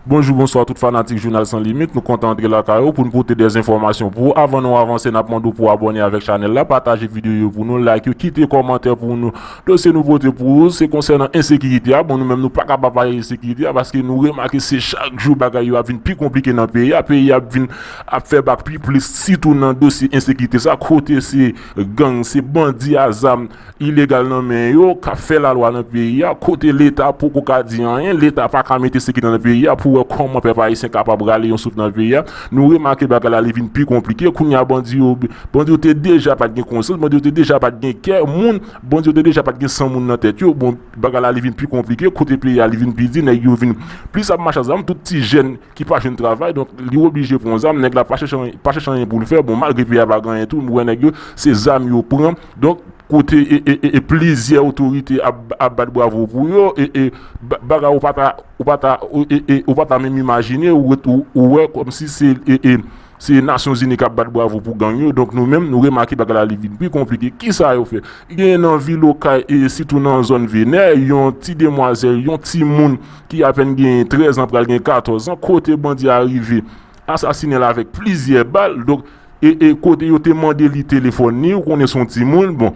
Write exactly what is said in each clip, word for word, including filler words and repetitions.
Bonjou, bonswa tout fanatik Jounal San Limit. Nou kontan antre lakay ou pou n pote dèz enfòmasyon pou ou. Avan nou avanse, n ap mande w pou w abòne avèk chanèl la, pataje videyo yo pou nou, like yo, kite kòmantè pou nou. Dosye nou pote pou ou, se konsènan ensekirite a. Bon, nou menm nou pa ka pa pale de ensekirite a, paske nou remake se chak jou bagay yo ap vin pi konplike nan peyi a. Peyi a ap vin ap fè bak pi plis, sitou nan dosye ensekirite sa, kote se gang, se bandi a zam ilegal nan men yo k ap fè lalwa nan peyi a, kote Leta poko ka di anyen, Leta pa ka mete sekirite nan peyi a pou wè kòman pèp ayisyen kapab rale yon souf nan peyi a. Nou remake bagay la li vin pi konplike. Kounye a bandi yo, bandi yo te deja pa t gen konsyans, bandi yo te deja pa t gen kè moun, bandi yo te deja pa t gen san moun nan tèt yo. Bon, bagay la li vin pi konplike, kote peyi a li vin pi di, nèg yo vin plis ap mache ak zam, tout ti jèn ki pa jwenn travay, donk li oblije pran zam, nèg la pa chèche anyen, pa chèche anyen pou l fè, bon, malgre peyi a pa gen anyen tou, m wè nèg yo, se zam yo pran, donk kote e, e, e, e plizyè otorite ap, ap bat bravo pou yo, e, e ba- bagay ou pa ta, ou pa ta, ou- e, e, ou pa ta menm imajine, ou, ou, ou wè kòmsi se, e, e, se Nasyonzini k ap bat bravo pou gang yo. Donk nou menm, nou remake bagay la li vin pi konplike. Kisa yo fè? Gen nan vil Okay, e sitou nan zòn Venè, yon ti demwazèl, yon timoun ki apèn gen trèz an, pral gen katòz an, kote bandi a rive asasinen l avèk plizyè bal. Donk, e, e kote yo te mande li telefòn li, ou konnen se yon timoun, bon,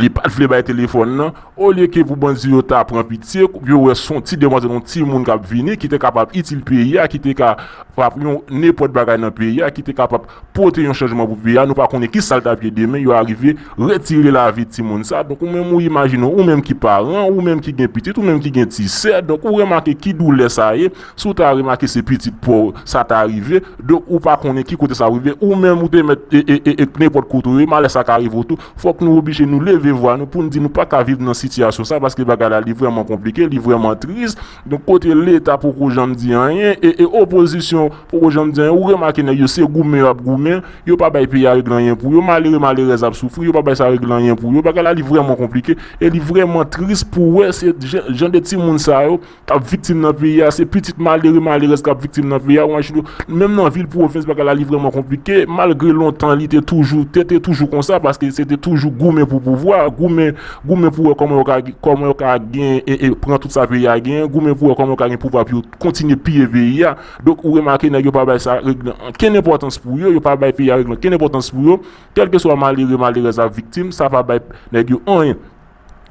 li pa t vle bay telefòn nan. Olye ke pou bandi yo ta pran pitye, yo wè se yon ti demwazèl, yon timoun k ap vini, ki te kapab itil peyi a, ki te kapab yon nenpòt bagay nan peyi a, ki te kapab pote yon chanjman pou peyi a. Nou pa konnen ki sa l t ap ye demen, yo arive retire lavi timoun sa. Donk, ou menm ou imajine w, ou menm ki paran, ou menm ki gen pitit, ou menm ki gen ti sè, donk, ou remake ki doulè sa ye. Si w ta remake se pitit pa w sa ta rive, donk, ou pa konnen ki kote sa rive, ou menm ou te mèt e, e, e, e nenpòt kote w ye, malè sa ka rive w tou. Fòk nou oblije nou leve vwa nou pou n di nou pa ka viv nan sitiyasyon sa, paske bagay la li vrèman konplike, li vrèman tris. Donk, kote Leta poko janm di anyen, e, e opozisyon poko janm di anyen, ou remake nèg yo se goumen yo ap goumen, yo pa bay peyi a regle anyen pou yo, malere malerèz ap soufri, yo pa bay sa regle anyen pou yo. Bagay la li vrèman konplike, e li vrèman tris pou wè se jan, jan de timoun sa yo k ap viktim nan peyi a, se pitit malere malerèz k ap viktim nan peyi a. Ou imajine w, menm nan vil pwovens, bagay la li vrèman konplike. Malgre lontan li te toujou, te, te toujou konsa, paske se te toujou goumen pou pouvwa, goumen, goumen pou wè kòman yo ka, kòman yo ka gen, e, e pran tout sa peyi a genyen, goumen pou wè kòman yo ka gen pouvwa pou yo kontinye piye peyi a. Donk, ou remake nèg yo pa bay sa regle ankenn enpòtans pou yo, yo pa bay peyi a regle ankenn enpòtans pou yo, kèlkeswa malere, malerèz ap viktim, sa pa bay nèg yo anyen.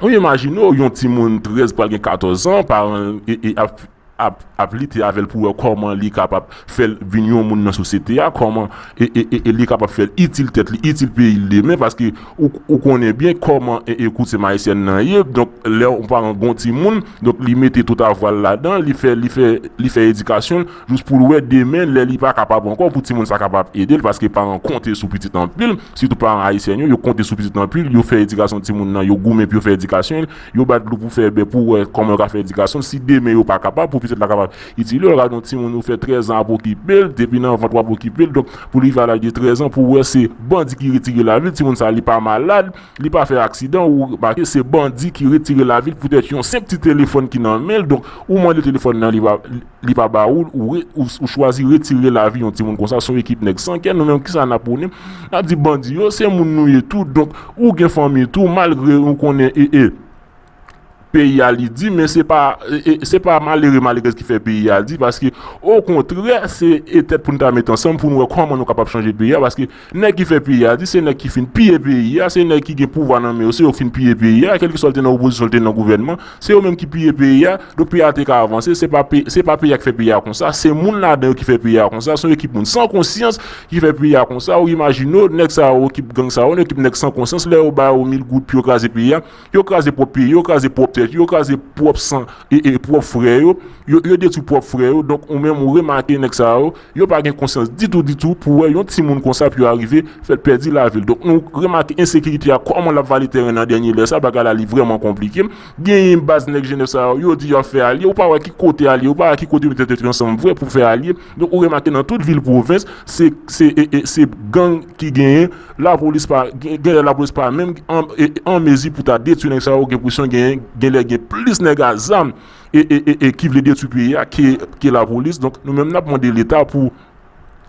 Ou imajine w, yon timoun trèz pral gen katòz an, paran l e, e ap, ap, ap lite avè l pou wè kòman li kapab fè l vin yon moun nan sosyete a, kòman e, e, e, e li kapab fè l itil tèt li, itil peyi l demen, paske ou, ou konnen byen kòman e, e koutim ayisyèn nan ye. Donk, lè yon paran gen yon timoun, donk li mete tout avwa l ladan, li fè, li fè, li fè edikasyon l, jis pou l wè demen, lè li pa kapab ankò, pou timoun sa kapab ede l, paske paran konte sou pitit anpil, sitou paran ayisyèn yo, yo konte sou pitit anpil, yo fè edikasyon timoun nan, yo goumen pou yo fè edikasyon l, yo bat dlo pou fè bè pou wè kòman yo ka fè edikasyon l, si demen yo pa kapab, pou pitit la kapab itil yo. Gade yon timoun ou fè trèz an ap okipe l, depi nan vant w ap okipe l, donk pou li rive a laj de trèz an, pou wè se bandi ki retire lavi l, timoun sa li pa malad, li pa fè aksidan, ou remake se bandi ki retire lavi l poutèt yon senp ti telefòn ki nan men l. Donk, ou mande telefòn nan, li pa, li pa ba ou l, ou, re- ou, ou chwazi retire lavi yon timoun konsa, se yon ekip nèg san kè. Nou menm, kisa n ap pwone? N ap di bandi yo, se moun nou ye tou, donk ou gen fanmi tou, malgre ou konnen, e, e, peyi a li di, men se pa, e, e, se pa malere, malerèz ki fè peyi a di, paske okontrè, se e tèt pou n ta met ansanm pou n wè kòman nou kapab chanje peyi a, paske nèg ki fè peyi a di, se nèg ki fin piye peyi a, se nèg ki gen pouvwa nan men yo, se yo k fin piye peyi a, kèlkeswa l te nan opozisyon, l te nan gouvènman, se yo menm ki piye peyi a, donk peyi a te ka avanse, se pa pe- se pa peyi a k fè peyi a konsa, se moun ladan yo ki fè peyi a konsa, se yon ekip moun san konsyans ki fè peyi a konsa. Ou imajine w, nèg sa yo, ekip gang sa yo, yon ekip nèg san konsyans, lè yo ba yo mil goud pou yo kraze peyi a, yo kraze pwòp peyi yo, yo kraze pwòp tèt yo, yo kraze pwòp san e, e pwòp frè yo, yo, yo detwi pwòp frè yo. Donk, ou menm ou remake nèg sa yo, yo pa gen konsyans ditou, ditou pou wè yon timoun konsa pou yo arive fè l pèdi lavi l. Donk, nou remake ensekirite a, kòman l ap vale tèren nan dènye lè sa, bagay la li vrèman konplike. Genyen baz nèg Jenèf sa yo, yo di y ap fè alye, ou pa wè ki kote alye, ou pa wè ki kote yo mete tèt yo ansanm vre pou fè alye. Donk, ou remake nan tout vil pwovens, se, se, e, e, se gang ki genyen, lapolis pa, gen, genlè lapolis pa menm an, e, an mezi pou ta detwi nèg sa yo, gen enpresyon gen, genlè gen plis nèg a zam e, e, e, e ki vle detwi peyi a ke, ke lapolis. Donk, nou menm n ap mande Leta pou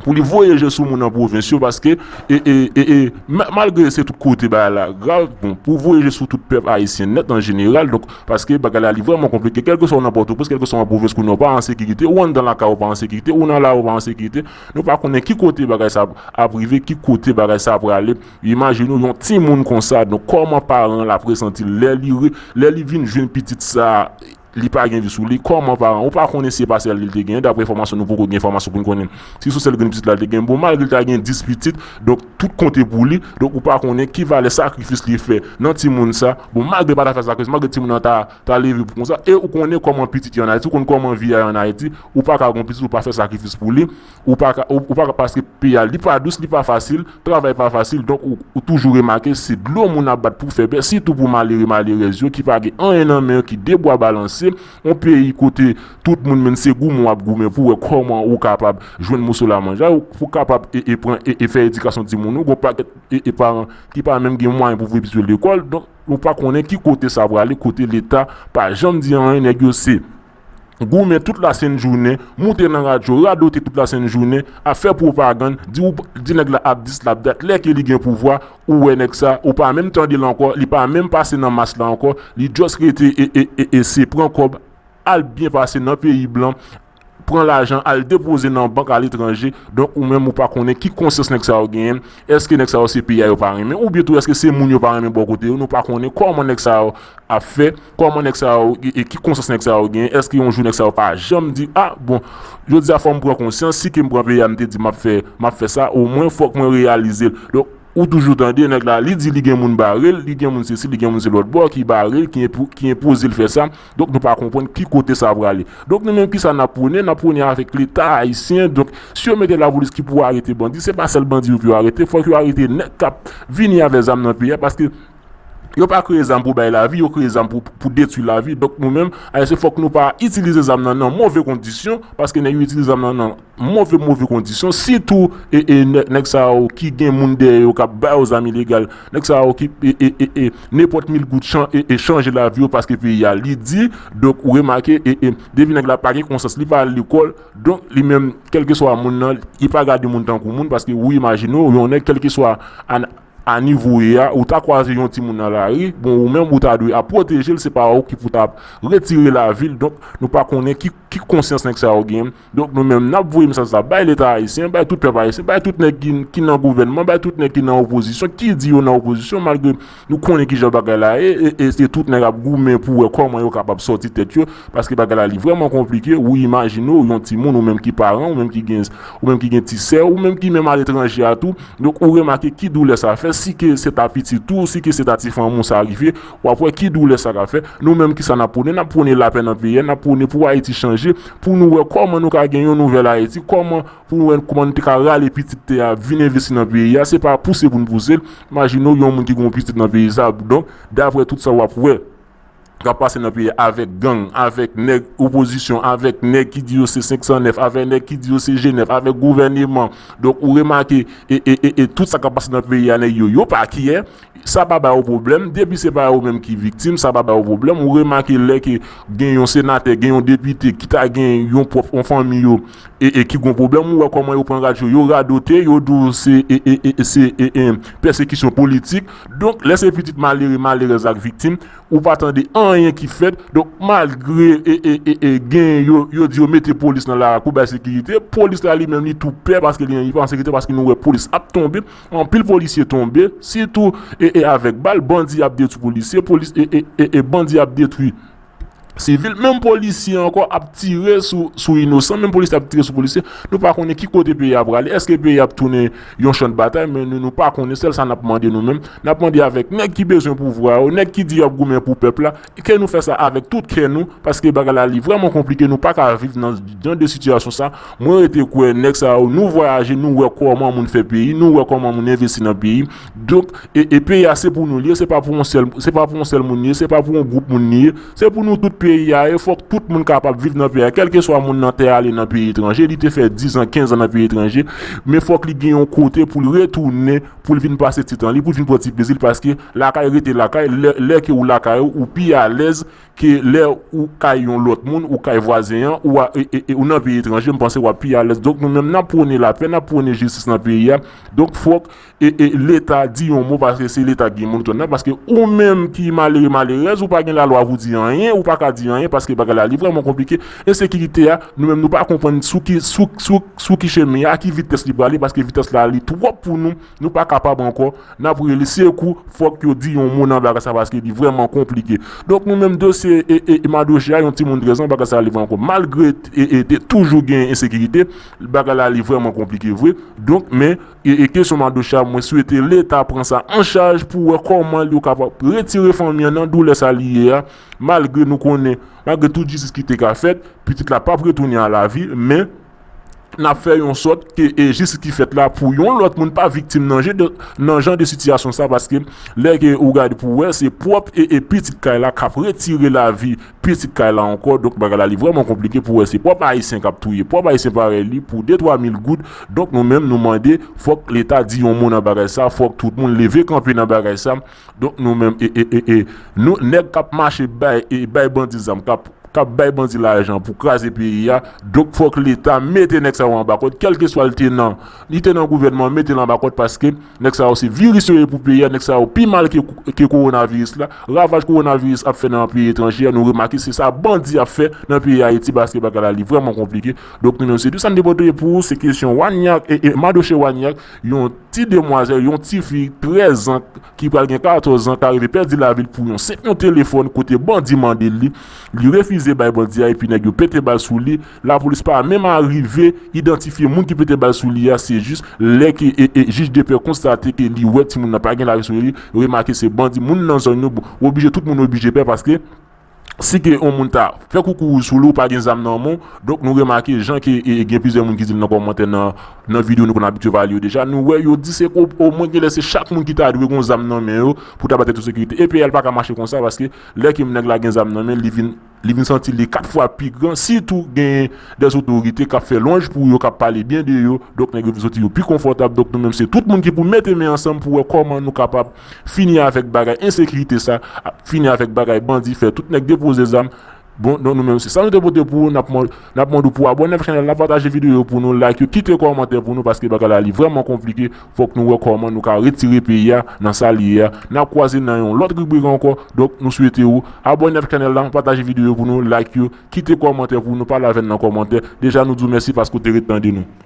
pou li voye je sou moun nan pwovens yo, paske e, e, e, e, ma- malgre se tout kote bagay la grav, bon, pou voye je sou tout pèp ayisyen nèt an jeneral, donk, paske bagay la li vrèman konplike, kèlkeswa ou nan Pòtoprens, kèlkeswa ou nan pwovens kounye a, ou pa an sekirite, ou anndan lakay ou pa an sekirite, ou nan lari ou pa an sekirite, nou pa konnen ki kote bagay sa ap rive, ki kote bagay sa ap prale. Imajine w yon timoun konsa, donk kòman paran l ap resanti l lè li, re- lè li vin jwenn pitit sa, li pa gen vi sou li, kòman paran, ou pa konnen si se pa sèl li l te genyen, daprè enfòmasyon nou poko gen enfòmasyon pou n konnen si se sèl grenn pitit la l te genyen, bon, malgre l ta gen dis pitit, donk tout konte pou li, donk ou pa konnen ki valè sakrifis li fè nan timoun sa, bon, malgre pa ta fè sakrifis, malgre timoun nan ta, ta leve pou konsa, e ou konnen kòman pitit ye an Ayiti, ou konn kòman vi a ye an Ayiti, ou pa ka gon pitit, ou pa fè sakrifis pou li, ou pa ka, ou, ou pa ka, paske peyi a, li pa dous, li pa fasil, travay pa fasil, donk ou, ou toujou remake se dlo moun ap bat pou fè bè, sitou pou malere, malerèz yo ki pa gen anyen nan men yo, ki de bwa balanse, yon peyi kote tout moun menm se goumen w ap goumen pou wè kòman ou kapab jwenn moso la manje a, pou kapab e, e pran e, e fè edikasyon timoun ou, gon pakèt e, e paran ki pa menm gen mwayen pou voye pitit yo lekòl, donk nou pa konnen ki kote sa prale, kote Leta pa janm di anyen, nèg yo se goumen tout lasent jounen, moute nan radyo, radote tout lasent jounen, ap fè pwopagann, di ou, di nèg la ap dis, l ap dat, lè ke li gen pouvwa, ou wè nèg sa, ou pa menm tande l ankò, li pa menm pase nan mas la ankò, li just rete e, e, e, e se pran kòb, al byen pase nan peyi blan, pran lajan, al depoze nan bank aletranje, donk ou menm ou pa konnen ki konsyans nèg sa yo genyen, èske nèg sa yo se peyi a yo pa renmen, oubyen tou èske se moun yo pa renmen bò kote yo, nou pa konnen kòman nèg sa yo ap fè, kòman nèg sa yo, e, e ki konsyans nèg sa yo genyen, èske yon jou nèg sa yo pa janm di, a, bon, jodi a fò m pran konsyans, si ke m pran peyi a, m te di m ap fè, m ap fè sa, omwen fòk mwen reyalize l. Donk, ou toujou tande nèg la, li di li gen moun bare l, li gen moun sesi, li gen moun se lòt bò ki bare l, ki enpo- ki enpoze l fè sa. Donk, nou pa konprann ki kote sa prale. Donk, nou menm ki sa n ap pwone, n ap pwone avèk Leta ayisyen. Donk, si yo mete lapolis ki pou arete bandi, se pa sèl bandi yo pou yo arete, fòk yo arete nèg k ap vini avè zam nan peyi a, paske yo pa kreye zam pou bay lavi, yo kreye zam pou, pou detwi lavi. Donk nou menm, ayisyen, fòk nou pa itilize zam nan nan move kondisyon, paske nèg yo itilize zam nan nan move, move kondisyon, sitou e, e nè- nèg sa yo ki gen moun dèyè yo k ap ba yo zam ilegal, nèg sa yo ki e, e, e, e nenpòt mil goud chan- e, e chanje lavi yo paske peyi a li di. Donk ou remake e, e depi nèg la pa gen konsyans, li pa al lekòl, donk li menm, kèlkeswa moun nan, li pa gade moun tankou moun, paske ou imajine w, yon nèg kèlkeswa a, a nivo ye a, ou ta kwaze yon timoun nan lari, bon, ou menm ou ta dwe ap pwoteje l, se pa ou ki pou ta ap retire lavi l, donk nou pa konnen ki, ki konsyans nèg sa yo genyen. Donk nou menm n ap voye mesaj sa bay Leta ayisyen, bay tout pèp ayisyen, bay tout nèg ki, ki nan gouvènman, bay tout nèg ki nan opozisyon, ki di yo nan opozisyon, malgre nou konnen kijan bagay la ye, e, e se tout nèg ap goumen pou wè kòman yo kapab sòti tèt yo, paske bagay la li vrèman konplike, ou imajine w, yon timoun, ou menm ki paran, ou menm ki gen, ou menm ki gen ti sè, ou menm ki menm aletranje a tou, donk ou remake ki doulè sa fè, si ke se ta pitit ou, si ke se ta ti fanmi w sa rive, w ap wè ki doulè sa ka fè. Nou menm ki sa n ap pwone, n ap pwone lapè nan peyi a, n ap pwone pou Ayiti chanje, pou nou wè kòman nou ka gen yon nouvèl Ayiti, kòman pou nou wè kòman nou te ka rale pitit tè a vin envesti nan peyi a, se pa pouse pou n pouse l. Imajine w yon moun ki gen yon pitit nan peyi sa, donk, daprè tout sa w ap wè k ap pase nan peyi a avèk gang, avèk nèg opozisyon, avèk nèg ki di yo se senk san nèf, avèk nèg ki di yo se G nèf, avèk gouvèneman. Donk ou remake e, e, e, e tout sa k ap pase nan peyi a, nèg yo, yo pa kiyè, sa pa ba yo pwoblèm, depi se pa yo menm ki viktim, sa pa ba yo pwoblèm. Ou remake lè ke gen yon senatè, gen yon depite ki ta gen yon pwòp, yon fanmi yo, e, e ki gon pwoblèm, ou wè kòman yo pran radyo, yo radote, yo di w se, e, e, e, e, se, e, e, pèsekisyon politik. Donk, lè se pitit malere, malerèz ak viktim, ou pa tande anyen ki fèt. Donk, malgre, e, e, e, e, gen, yo, yo di yo mete polis nan lari pou bay sekirite, polis la li menm li tou pè paske li, li pa an sekirite paske nou wè polis ap tonbe, anpil polisye tonbe, sitou, e, e, avèk bal, bandi ap detwi polisye, polis, e, e, e, e, bandi ap detwi sivil, menm polisye ankò ap tire sou, sou inosan, menm polisye ap tire sou polisye. Nou pa konnen ki kote peyi a prale, èske peyi a ap tounen yon chan de batay, men nou, nou pa konnen, sèl sa n ap mande nou menm, n ap mande avèk nèg ki bezwen pouvwa yo, nèg ki di y ap goumen pou pèp la, ke nou fè sa avèk tout kè nou, paske bagay la li vrèman konplike, nou pa ka viv nan jan de sitiyasyon sa. Mwen rete kwè nèg sa yo, nou vwayaje, nou wè kòman moun fè peyi, nou wè kòman moun envesti nan peyi. Donk, e, e peyi a se pou nou li ye, se pa pou yon sèl, se pa pou yon sèl moun li ye, se pa pou yon gwoup moun li ye, se pou nou tout peyi a ye. Fòk tout moun kapab viv nan peyi a, kèlkeswa moun nan te ale nan peyi etranje, li te fè diz an, kenz an nan peyi etranje, men fòk li gen yon kote pou l retounen, pou l vin pase ti tan li, pou l vin pran ti plezi l, paske lakay rete lakay, lè, lè ke ou lakay ou, ou pi alèz ke lè ou kay yon lòt moun, ou kay vwazen an, ou a, e, e, e, ou nan peyi etranje, m panse w ap pi alèz. Donk nou menm n ap pwone lapè, n ap pwone jistis nan peyi a. Donk fòk e, e, Leta di yon mo, paske se Leta ki gen monopòl la, paske ou menm ki malere, malerèz, ou pa gen lalwa pou di anyen, ou pa ka di anyen, paske bagay la li vrèman konplike. Ensekirite a, nou menm nou pa konprann sou ki, sou, sou, sou ki chemen, a ki vitès li prale, paske vitès la li twòp pou nou, nou pa kapab ankò, n ap rele sekou, fòk yo di yon mo nan bagay sa, paske li vrèman konplike. Donk nou menm dosye e, e, e Madoche a, yon timoun trèz an, bagay sa li vrèman konplike. Malgre e, e, te toujou gen ensekirite, bagay la li vrèman konplike vre. Donk, men, e, e kesyon Madoche a, mwen swete Leta pran sa an chaj pou wè kòman yo kapab retire fanmi an nan doulè sa li ye a, malgre nou konnen, malgre tout jistis ki te ka fèt, pitit la p ap retounen a lavi, men n ap fè yon sòt ke e jistis ki fèt la pou yon lòt moun pa viktim nan jan de, nan jan de sitiyasyon sa, paske lè ke ou gade pou wè, se pwòp e, e pitit kay la k ap retire lavi pitit kay la ankò. Donk bagay la li vrèman konplike pou wè se pwòp Ayisyen k ap touye pwòp Ayisyen parèy li pou de twa mil goud. Donk nou menm nou mande fòk Leta di yon mo nan bagay sa, fòk tout moun leve kanpe nan bagay sa. Donk nou menm e, e, e, e, nou nèg k ap mache bay, e, bay bandi zam, k ap, k ap bay bandi lajan pou kraze peyi a. Donk fòk Leta mete nèg sa yo anba kòd, kèlkeswa l te nan, li te nan gouvènman, mete l anba kòd, paske nèg sa yo se viris yo ye pou peyi a, nèg sa yo pi mal ke, ke kowonaviris la. Ravaj kowonaviris ap fè nan peyi etranje a, nou remake se sa bandi ap fè nan peyi Ayiti, paske bagay la li vrèman konplike. Donk nou menm se tou sa n te pote pou ou, se kesyon Wanyak e, e Madoche Wanyak, yon ti demwazèl, yon ti fi trèz an ki pral gen katòz an, ka rive pèdi lavi l pou yon senp yon telefòn kote bandi mande li, li refize bay bandi a epi nèg yo pete bal sou li. Lapolis pa menm arive idantifye moun ki pete bal sou li a, se jis lè ke e, e, jij de pè konstate ke li wè timoun nan pa gen lavi sou li, yo remake se bandi, moun nan zòn yo, bon, oblije tout moun oblije pè paske si ke yon moun ta fè koukouwou sou li, ou pa gen zam nan men w, donk nou remake jan ke e, gen plizyè moun ki di l nan kòmantè nan, nan videyo nou konn abitye pale yo deja, nou wè yo di se o, omwen genlè se chak moun ki ta dwe gen yon zam nan men yo pou ta ba tèt yo sekirite. E peyi a l pa ka mache konsa paske lè ke nèg la gen zam nan men l, li vin, li vin santi li kat fwa pi gran, sitou gen dèzotorite k ap fè lwanj pou yo, k ap pale byen de yo, donk nèg yo vin santi yo pi konfòtab. Donk nou menm se tout moun ki pou mete men ansanm pou wè kòman nou kapab fini avèk bagay ensekirite sa, fini avèk bagay bandi, fè tout nèg depoze zam. Bon, donk nou menm se sa nou te pote pou ou, n ap mande, n ap mande w pou abòne avèk chanèl la, pataje videyo yo pou nou, like yo, kite kòmantè pou nou, paske bagay la li vrèman konplike, fòk nou wè kòman nou ka retire peyi a nan sa li ye a. N ap kwaze nan yon lòt ribrik ankò, donk nou swete w abòne avèk chanèl la, pataje videyo yo pou nou, like yo, kite kòmantè pou nou, pale avè n nan kòmantè. Deja nou di w mèsi paske w te ret tande nou.